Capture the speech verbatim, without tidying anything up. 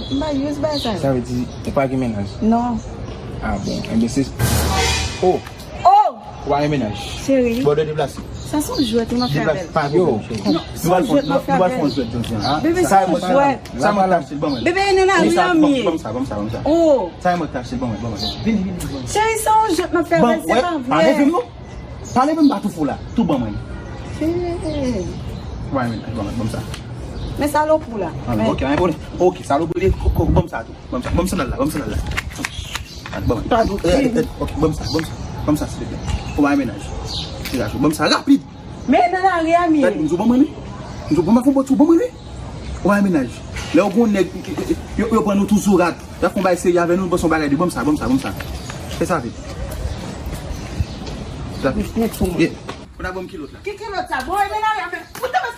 M pa use bagay sa yo. Sa vle di ou pa gen mennaj? Non. Ah bon, enben se. Oh! Oh! Ou pa gen mennaj? Cheri. Bon, de deplase. Sa se yon jwèt ou nan fè avè l. Pa gen pwoblèm, cheri. Non, se yon jwèt m ap fè avè l. Jodi a. Bebe, se yon jwèt. Sa mwen te achte l, ban mwen. Bebe, e nan lari a m ye. Ban m sa, ban m sa, ban m sa. Oh! Sa mwen te achte l, ban mwen, ban mwen. Vini, vini, vini. Cheri, se yon jwèt m ap fè avè l, se pa vre. Pa leve m non. Pa leve m, m pa tou fou la. Tou ban mwen. Cheri. Ou pa gen mennaj, ban mwen, ban m sa. Men salopri la. Ok, an pwoblèm. Ok, salopri, ban m sa tou. Ban m sa, ban m sandal la, ban m sandal la. Ban m. Ok, ban m sa, ban m sa. Ban m sa, silvouplè. Ou pa gen mennaj. Ban m sa rapid. Men nan lari a m ye. M di w ban mwen li. M di w ban mwen fon bòt, ban mwen li. Ou pa gen mennaj. Lè yo gon nèg, yo, yo pran nou tou sou rad. Y ap fè yon bagay serye avè nou, nou panse yon bagay de ban m sa, ban m sa, ban m sa. Fè sa vit. Sa vit. Pou n a ban m kilòt la. Ki kilòt sa? Bon, e men lari a men. Ou te mèt